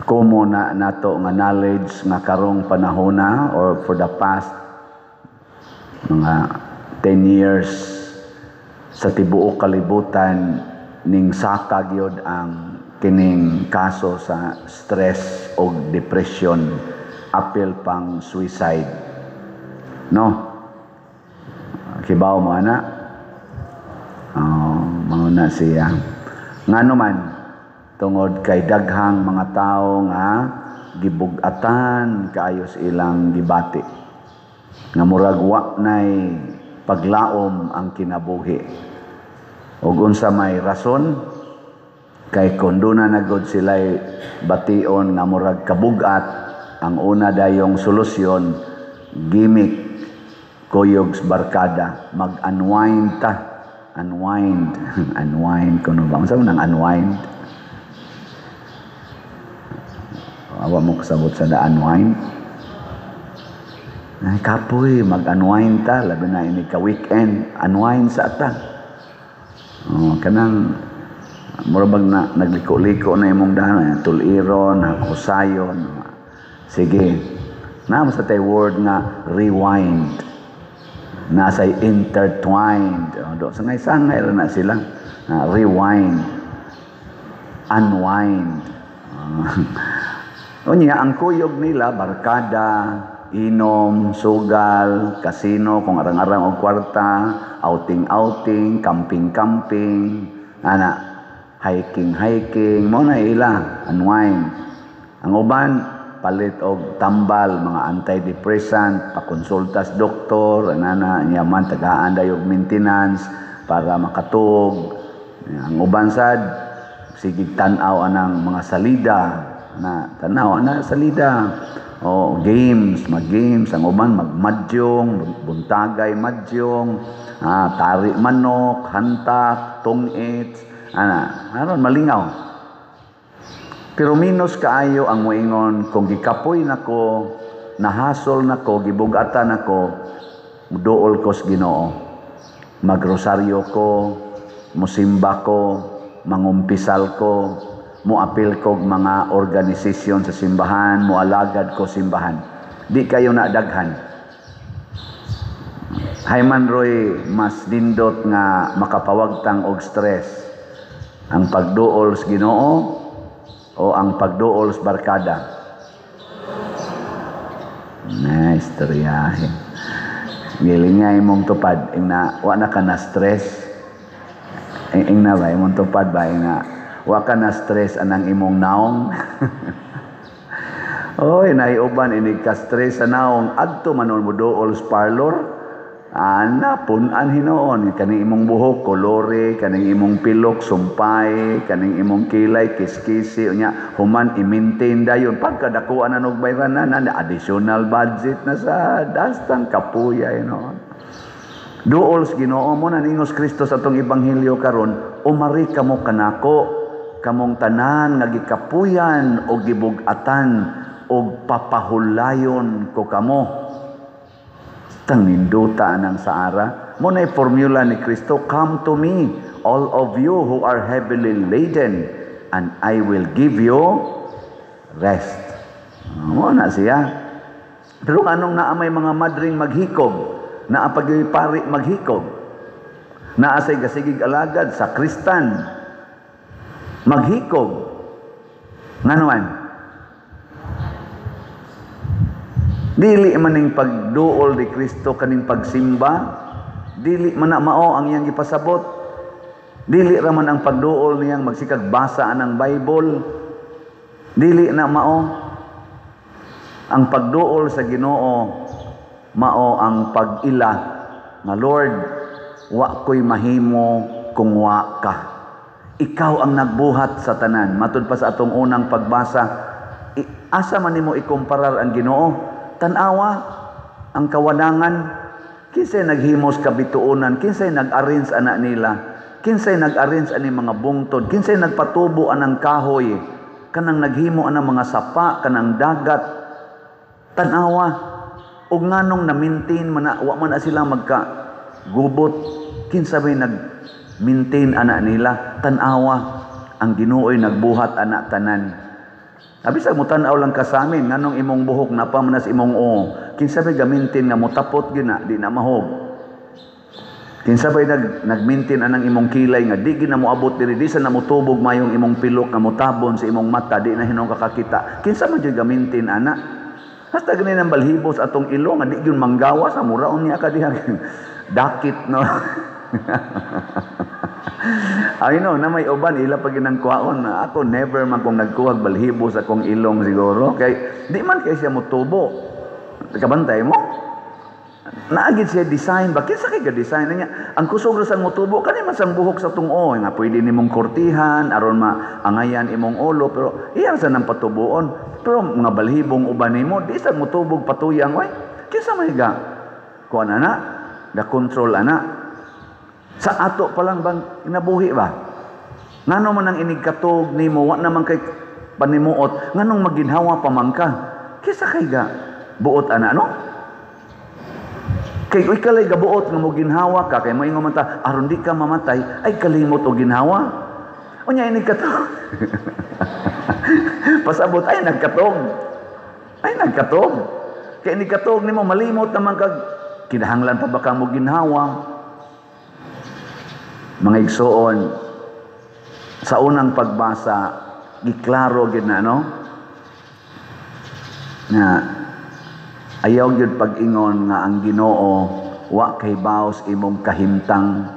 Common na nato nga knowledge nga karong panahona or for the past mga 10 years sa tibuok kalibutan, ning saka gyud ang kining kaso sa stress o depression, apil pang suicide, no? Kibaw mo ana? Oh, mao na siya. Ngano man? Tungod kay daghang mga tao nga gibug-atan kaayo sa ilang gibati nga murag wa nay paglaom ang kinabuhi. Ug unsa may rason? Kay kung duna na gud sila'y bation nga murag kabugat, ang una dayong solusyon, gimmick, kuyog sa barkada, mag-unwind ta. Unwind, unwind kuno ba? Unsa man ang unwind? Awa mo kasabot sa da unwind? Ay, kapoy, mag-unwind ta, labi na ini ka weekend, unwind sa ta. Oh, kanang mura bag na nagliko-liko na imong dahan, tuliron, husayon. Sige. Naa sa tay word nga rewind. Nasa intertwined. Oh, do sangay-sangay ra na sila. Rewind. Unwind. Unya ang kuyog nila barkada, inom, sugal, kasino kung arang-arang og kwarta, outing-outing, camping-camping, ana, hiking-hiking, mo na ila, unwind. Ang uban palit og tambal, mga antidepressant, pakonsulta sa doktor, anana, niya man tagaan dayo og maintenance para makatuog. Ang uban sad sige tan-aw anang mga salida, na tan-aw ana salida o games, mag-games ang uban, magmadyong, buntagay madyong, tari manok, hantak, tungit, ana, aron malingaw. Pero minus kaayo ang moingon, kung gikapoy nako, nahasol nako, gibugatan nako, muduol ko sa Ginoo. Magrosaryo ko, musimba ko, mangumpisal ko, muapil ko mga organisasyon sa simbahan, mualagad ko simbahan. Di kayo na daghan. Hayman roy mas dindot nga makapawagtang og stress, ang pagduol sa Ginoo o ang pagduol sa barkada? Na istoryahe. Giling nga imong tupad ing na wa na ka na stress. Ing na ba imong tupad ba ing na wa ka na stress anang imong naong? Oy, naiuban inig ka stress sa naong, adto man mo duol sa parlor. Ana, punan hinuon kaning imong buhok kolore, kaning imong pilok sumpay, kaning imong kilay kiskisi. Unya human i-maintain dayon, pagkadakuan na og bayranan na, additional budget na sa dastang kapuya hinuon. Duol sa Ginoo mo na ningos Kristo sa atong ebanghelyo karon, "Umari kamo kanako, kamong tanan nga gikapuyan o gibug-atan, og papahulayon ko kamo." Tang ninduta ng saara. Mo na formula ni Kristo, "Come to me, all of you who are heavily laden, and I will give you rest." Mo na siya. Pero anong naa may mga madring maghikog, naa pag pari maghikog, naa say gasigig alagad sa kristan maghikog. Nganuan? Dili man ning pagduol ni Kristo kaning pagsimba, dili man na mao ang iyang gipasabot. Dili ra man ang pagduol niyang magsikag basa anang Bible. Dili na mao. Ang pagduol sa Ginoo mao ang pag-ila nga, "Lord, wa ko'y mahimo kung wa ka. Ikaw ang nagbuhat sa tanan." Matud pa sa atong unang pagbasa, asa man nimo ikumparar ang Ginoo? Tan-awa ang kawanangan, kinsay naghimos kabituonan, kinsay nag-arrange ana nila, kinsay nag-arrange ani mga bungtod, kinsay nagpatubo anang kahoy, kanang naghimo anang mga sapa, kanang dagat. Tan-awa ug nganong na-maintain man na, wa man na sila magka gubot, kinsa may nag-maintain ana nila? Tan-awa, ang Ginoo'y nagbuhat ana tanan. Abi sa mutan-aw lang ka sa amin, nganong imong buhok na pa man sa imong o. Kinsa bay gamintin nga mutapot gyud na, di na mahog? Kinsa bay nagmintin anang imong kilay nga di gid na moabot diri, di sa na motubog mayong imong pilok nga motabon sa imong mata, di na hinuon kakakita? Kinsa man jud gamintin ana? Hasta gani ng balhibos atong ilong nga di gyud manggawas, muraon niya ka diha. Dakit, no? I know na may uban ila pag ginang kuhaon. Ako, never man kong nagkuhag balhibo sa akong ilong siguro. Kay di man kay siya motubo. Kabantay mo? Naagid siya design ba? Kinsa kay ga-design niya? Ang kusog ra sang motubo kani man sang buhok sa tungo nga pwede nimong kortihan aron maangayan imong ulo, pero iya sa nang patubuon. Pero mga balhibong uban nimo di sa motubog patuyang way. Kinsa may ga kuan ana? Ga control ana? Sa ato pa lang bang kinabuhi ba? Ngano man ang inigkatog nimo, wa naman kay panimuot, nganong maginhawa pa man ka? Kinsa kay ga buot ana, no? Kay uy kalay gabuot nga mo ginhawa ka, kay moingon man ta aron di ka mamatay, ay kalimot og ginhawa. Unya inig katog. Pasabot ay nagkatog. Ay nagkatog. Kay inig katog nimo malimot naman kag kinahanglan pa ba ka mo ginhawa? Mga igsoon, sa unang pagbasa, giklaro gid na, no? Na ayaw gyud pag-ingon nga ang Ginoo wa kay baos imong kahimtang.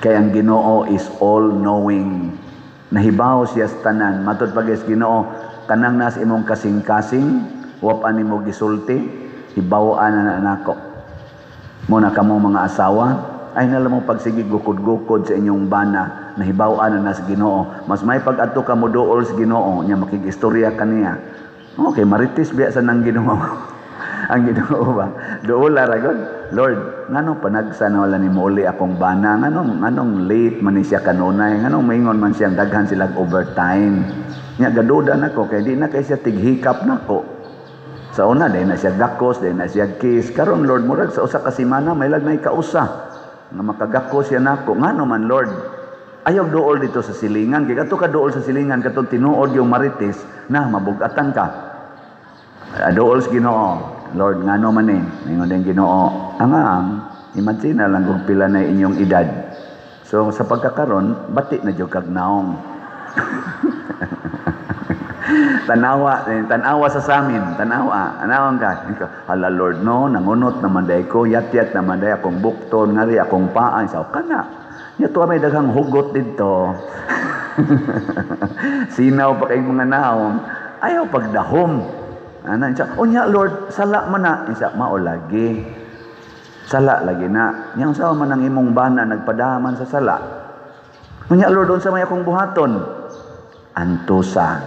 Kay ang Ginoo is all knowing. Nahibaw siya sa tanan. Matod pa sa Ginoo, kanang nas imong kasing-kasing, wa pa nimo gisulti, hibaw-an na nako. Muna kamo mga asawa, ay nala mo pagsige gukod-gukod sa inyong bana, nahibaw-an na sa Ginoo. Mas may pag-adto ka mo duol sa Ginoo, nya makig-istorya kaniya. Okay, marites biya sa nang Ginoo. Ang Ginoo ba? Duol ra gud. Lord, nganong panagsa na wala ni uli akong bana? Nganong late man ni siya kanunay? Nganong maingon man siyang daghan silang overtime? Nya gaduda nako kay di na kay siya tighikap nako. Sa una dai na siya gakos, dai na siya kiss. Karon, Lord, murag sa usa ka semana may lag nay kausa nga makagakos siya nako. Ngano man, Lord? Ayaw duol dito sa silingan. Kay kadto ka duol sa silingan katong tinuod yung marites na mabugatan ka. Duol sa Ginoo. Lord, ngano man eh? Ningon din Ginoo. Ang imagine na lang kung pila na inyong edad. So sa pagkakaron, bati na jud kag naong. Tanawa, eh, tanawa sa samin, tanawa, tanawan ka. Hala Lord, no, nangunot naman day ko, yat-yat naman day akong bukton, ngari akong paa, sa kana. Nya tuwa may daghang hugot dito. Sinaw pa kay mga naong. Ayaw pagdahom. Ana, siya, unya Lord, sala man na. Isa, mao lagi. Sala lagi na. Nya unsa man ang imong bana nagpadaman sa sala? Unya Lord, unsa may akong buhaton? Antusa,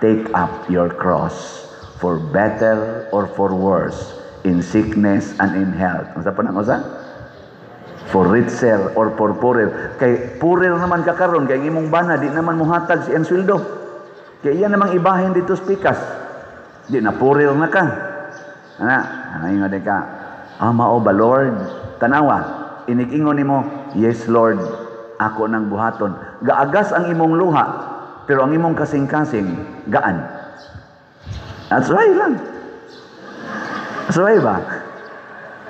take up your cross for better or for worse, in sickness and in health. Unsa pa nang usa? For richer or for poorer. Kay poorer naman ka karon kay ang imong bana di naman mohatag si iyang sweldo. Kay iya namang ibahin dito sa pikas. Di na poorer na ka. Ana, ingon din ka. Ah, mao ba, Lord? Tanawa, inig-ingon nimo, "Yes Lord, ako nang buhaton." Gaagas ang imong luha, pero ang imong kasing-kasing gaan. That's right lang. That's right ba?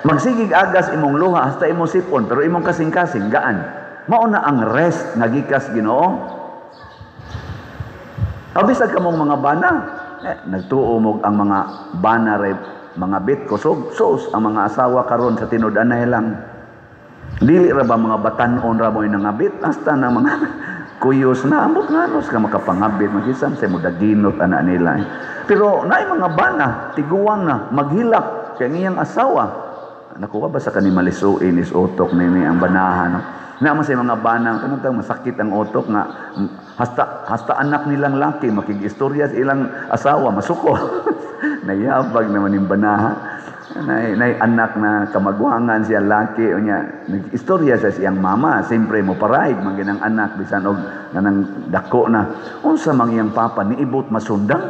Magsigig agas imong luha hasta imong sipon, pero imong kasing-kasing gaan. Mao na ang rest nga gikas Ginoo. Abisag kamong mga bana, eh, nagtuo mo ang mga bana ray mga bit kusog, sus ang mga asawa karon sa tinud-anay lang. Dili ra ba mga batan-on ra mo nangabit, hasta na mga kuyos na ambot nganos ka makapangabit, magisan sa mo daginot ana nila. Pero naay mga bana, tiguang na, maghilak kay ang iyang asawa. Nakuha ba sa kani malisuin is utok nini ang banahan, no? Na man sa mga bana kanang tang masakit ang utok nga hasta hasta anak nilang laki makig-istorya sa ilang asawa masuko. Nayabag naman yung banaha. Nay anak na kamagwangan siya laki unya nag-istorya sa siyang mama, siyempre mo paraig man ginang anak bisan og kanang dako na, unsa mang iyang papa niibot masundang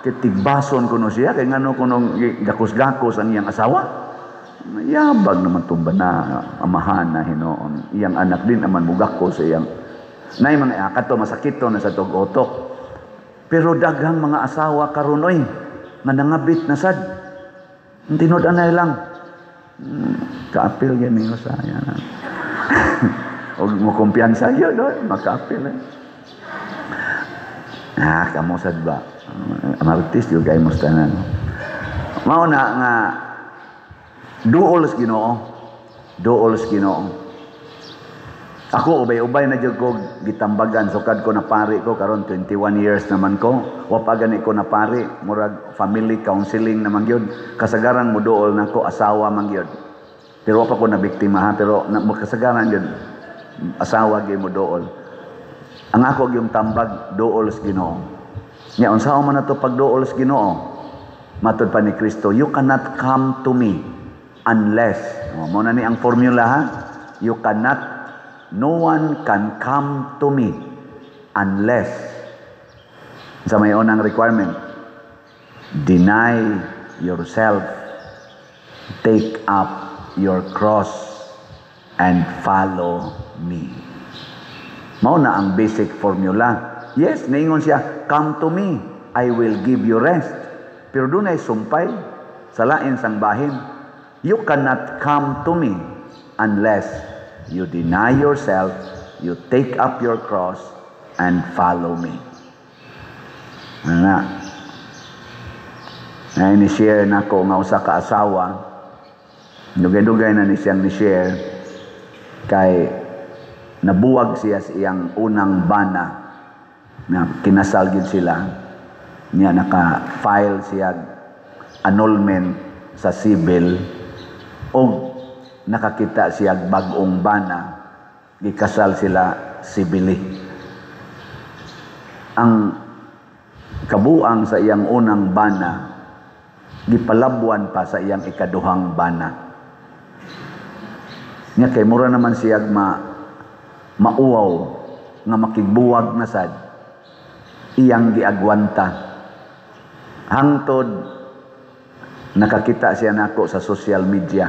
kay tigbason kuno siya, kay ngano kuno gakos-gakos ang iyang asawa. Yabag naman itong bana, amahan na hinoon. Iyang anak din naman mugako sa iyang. Nay mga kato masakit to na sa tog utok. Pero daghang mga asawa karon oy nga nangabit na sad. Tinud-anay lang. Kaapil gyud ninyo sa yan. Og mo kumpiyansa gyud oy, makaapil eh. Ah, kamo sad ba? Martis gyud kay mo tanan. Mao na nga duol sa Ginoo. Duol sa Ginoo. Ako ubay-ubay na jud ko gitambagan sukad ko na pari ko, karon 21 years naman ko. Wa pa gani ko na pari, murag family counseling naman gyud. Kasagaran moduol nako asawa man gyud. Pero wa pa ko na biktima ha, pero na, kasagaran gyud asawa gyud moduol. Ang ako gyung tambag, duol sa Ginoo. Nya unsaon man nato pagduol sa Ginoo? Matod pa ni Kristo, "You cannot come to me unless," oh, mao na ni ang formula ha. You cannot No one can come to me unless, sa may unang requirement, deny yourself, take up your cross, and follow me. Mao na ang basic formula. Yes, niingon siya, "Come to me, I will give you rest." Pero dunay sumpay sa lain sang bahin. You cannot come to me unless you deny yourself, you take up your cross, and follow me. Ano na? Na ni-share nako nga usa ka asawa, dugay-dugay na ni siyang ni-share kay nabuwag siya sa iyang unang bana na kinasal gyud sila niya. Naka-file siya annulment sa civil og nakakita siya bag-ong bana, gikasal sila civilly. Ang kabuang sa iyang unang bana, gipalabwan pa sa iyang ikaduhang bana. Nya kay mura naman siya mauwaw nga makigbuwag na sad, iyang giagwanta hangtod nakakita siya nako sa social media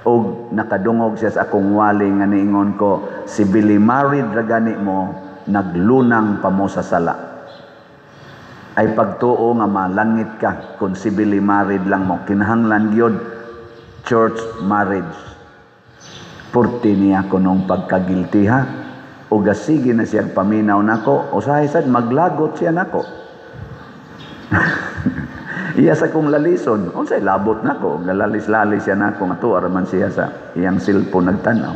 og nakadungog siya sa akong wali nga niingon ko, "Civilly married ra gani mo, naglunang pa mo sa sala." Ay pagtuo nga malangit ka kung civilly married lang mo. Kinahanglan gyud church marriage. Purti niya kunong pagkagilty ha. O sige na siya paminaw nako, usahay sad maglagot siya nako. Iya sa kong lalison, unsay labot nako, galalis-lalis siya nako nga tuwa man siya sa iyang cellphone nagtanaw.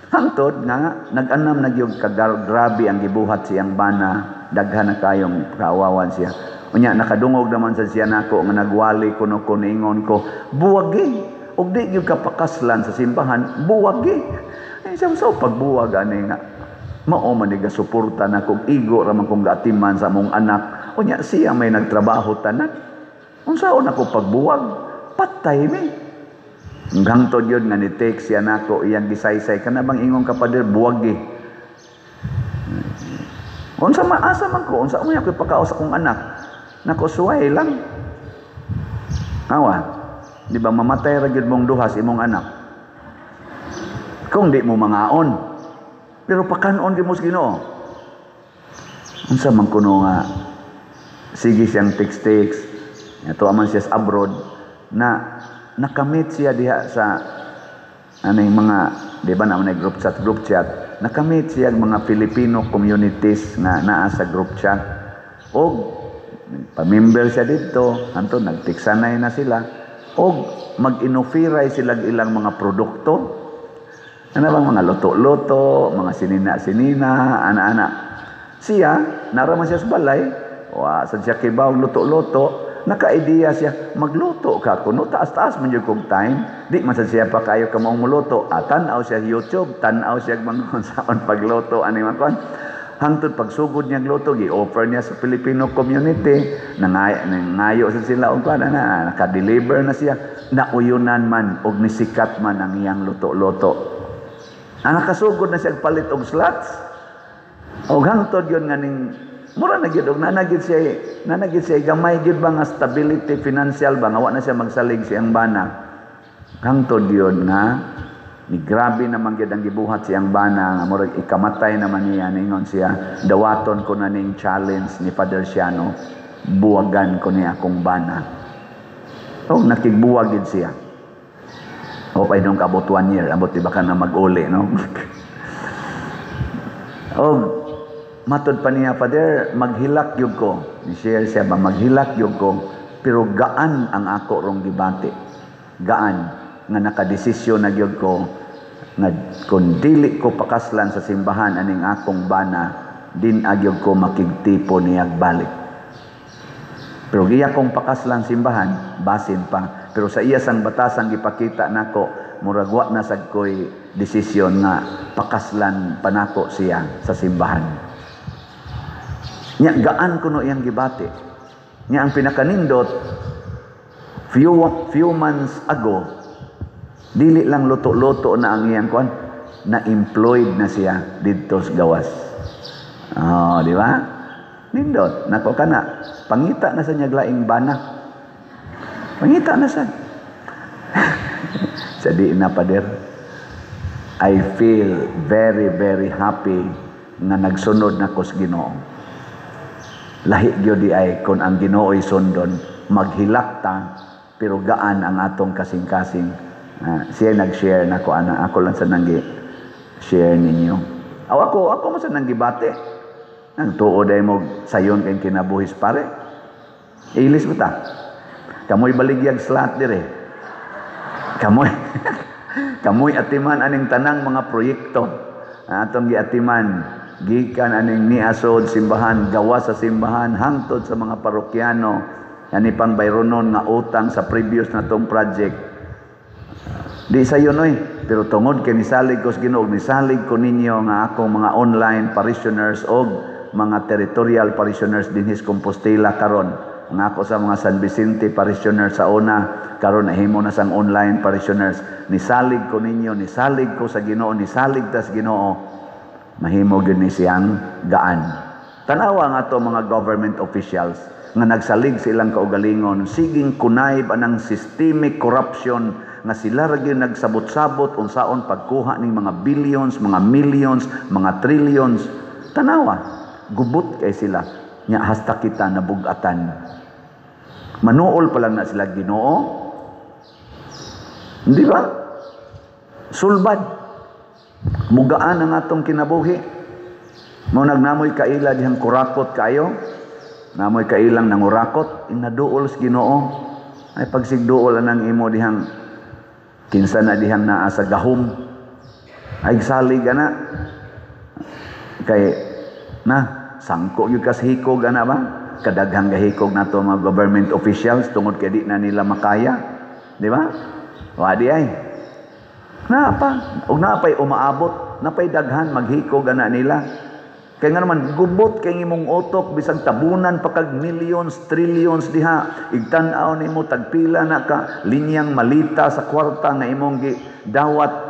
Hangtod nga nag-anam na gyud kagrabe ang gibuhat siyang bana, daghan na kayong kaawawan siya. Unya nakadungog naman sa siya nako nga nagwali kuno ko, niingon ko, "Buwagi ug di gyud ka pakaslan sa simbahan, buwagi." Ay siya sa pagbuwag ani nga mao man ni gasuporta na kog igo ra man kong gaatiman sa among anak. Unya siya may nagtrabaho tanan. Unsaon ako pagbuwag? Patay mi. Hangtod yun nga ni text siya nako, iyang gisaysay, "Kana bang ingon ka, pader, buwagi." Unsa maasa man ko, unsa mo ako ipakaos akong anak? Nako, suway lang. Awa, di ba mamatay ra gyud mong duha sa imong anak? Kung di mo mangaon. Pero pakanon di mo sa Ginoo. Unsa man kuno nga sige siyang text-text. Ito man siya sa abroad na nakamit siya diha sa ano yung mga, di ba na group chat, group chat, nakamit siya mga Filipino communities nga naa sa group chat og pamember siya dito. Anto nagtiksanay na sila og mag-inofiray sila ilang mga produkto, ano bang mga luto-luto, mga sinina-sinina, ana-ana. Siya naraman siya sa balay, wa sa siya kibaw luto-luto. Naka-idea siya, magluto ka kuno, taas-taas man jud kog time. Di man sad siya pa kayo ka maong muluto. Ah, tan-aw siya YouTube, tan-aw siya mga saon pagluto ani man kon. Hangtod pagsugod niya luto, gi-offer niya sa Filipino community, nangayo sa sila og kuan na naka-deliver na siya. Nauyunan man og nisikat man ang iyang luto-luto. Ang nakasugod na siya palit og slots. Og hangtod yun nga ning mura na gyud og nana gyud siya gamay gyud ba nga stability financial ba nga wa na siya magsalig siyang bana. Hangtod yun nga Ni grabe naman gyud ang gibuhat siyang bana nga murag ikamatay naman niya. Ningon siya, "Dawaton ko na ning challenge ni Father Siano, buwagan ko ni akong bana." Oh, nakigbuwag gid siya. Hope I don't kabot one year, ambot di ba ka na mag-uli, no? Oh, matod pa niya, "Father, maghilak gyud ko." Ni share siya ba, "Maghilak gyud ko, pero gaan ang ako rong gibati. Gaan nga nakadesisyon na gyud ko nga kung dili ko pakaslan sa simbahan aning akong bana, din agyog ko makigtipo niyag balik. Pero giya kong pakaslan simbahan, basin pa. Pero sa iya sang batasang gipakita nako, murag wa na sad ko'y desisyon nga pakaslan panako siya sa simbahan." Nya gaan kuno iyang gibati. Nya ang pinakanindot, few few months ago, dili lang luto-luto na ang iyang kuan, na employed na siya didto sa gawas. Oh, di ba? Nindot, nako kana. Pangita na sa niya laing bana. Pangita na sa. Sa di na, Pader. I feel very, very happy nga nagsunod na ko sa Ginoo. Lahi gyud di ay kung ang Ginoo'y sundon, maghilak ta, pero gaan ang atong kasing-kasing. Siya nag-share na ko ana, ako lang sa nanggi share ninyo. Aw ako mo sa nanggibati. Ang tuod ay mo sayon kay kinabuhis, pare. Ilis ba ta? Kamoy baligyag slot dire. Kamoy atiman aning tanang mga proyekto. Atong giatiman gikan aning niasod simbahan, gawa sa simbahan, hangtod sa mga parokyano, yani pang bayronon nga utang sa previous na tong project. Di sayon oy, pero tungod kay nisalig ko sa Ginoo, nisalig ko ninyo nga akong mga online parishioners og mga territorial parishioners dinhi sa Compostela karon. Ang ako sa mga San Vicente parishioners sa una, karon nahimo na sang online parishioners. Nisalig ko ninyo, nisalig ko sa Ginoo, nisalig tas Ginoo. Mahimo gyud ni siyang gaan. Tanawa nga to mga government officials nga nagsalig sa ilang kaugalingon, siging kunay anang systemic corruption nga sila ra gyud nagsabot-sabot unsaon pagkuha ning mga billions, mga millions, mga trillions. Tanawa, gubot kay sila. Nya hasta kita nabugatan. Manuol pa lang na sila Ginoo. Di ba? Sulbad. Mugaan ang atong kinabuhi. Mo nagnamoy kaila dihang kurakot kayo. Namoy kailang nangurakot, inaduol sa Ginoo. Ay pagsigduol anang imo dihang kinsa na dihang naa sa gahom. Ay salig ana. Kay na sangko gyud kas hikog ana ba? Kadaghang gahikog nato mga government officials tungod kay di na nila makaya. Di ba? Wa di ay. Naa pa, ug naa pay umaabot, napay daghan maghikog ana nila. Kaya nga naman, gubot kay imong utok, bisag tabunan pa kag millions, trillions diha. Igtan-aw nimo tagpila na ka linyang malita sa kwarta nga imong dawat.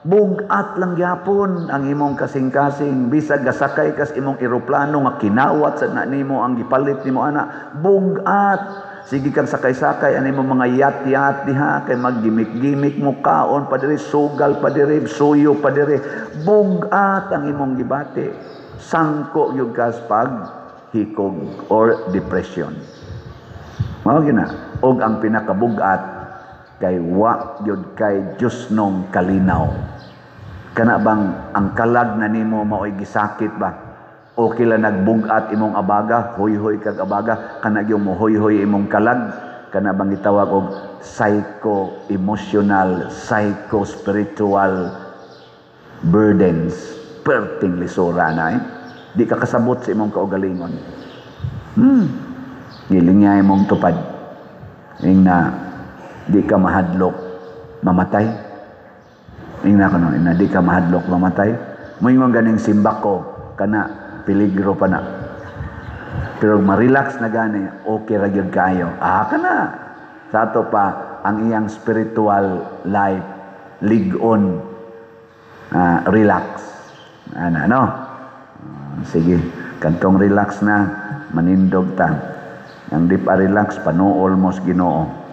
Bugat lang gyapon ang imong kasing-kasing, bisag gasakay kas imong eroplano nga kinawat sa na nimo ang gipalit nimo ana. Bugat. Sige kang sakay-sakay ani mo mga yat-yat diha kay maggimik-gimik mo, kaon pa diri, sugal pa diri, suyo pa diri. Bugat ang imong gibati. Sangko yung kas pag hikog or depression. Mao gina. Og ang pinakabugat kay wa gyud kay Dios nong kalinaw. Kana bang ang kalag na nimo maoy gisakit ba? Okay lang nagbugat imong abaga, hoy-hoy kag abaga, kana gyud mo hoy-hoy imong kalag, kana bang gitawag og psycho-emotional, psycho-spiritual burdens. Perting lisura na eh. Di ka kasabot sa imong kaugalingon. Giling niya imong tupad. Ing na di ka mahadlok mamatay. Ing na kano, ing na di ka mahadlok mamatay. Moingon ganing simbak ko kana peligro pa na. Pero ma-relax na gani, okay ra gyud kayo. Ah, kana. Sa ato pa ang iyang spiritual life lig-on, relax. Ana no? Sige, kantong relax na manindog ta. Ang di pa relax, panuol mo sa Ginoo.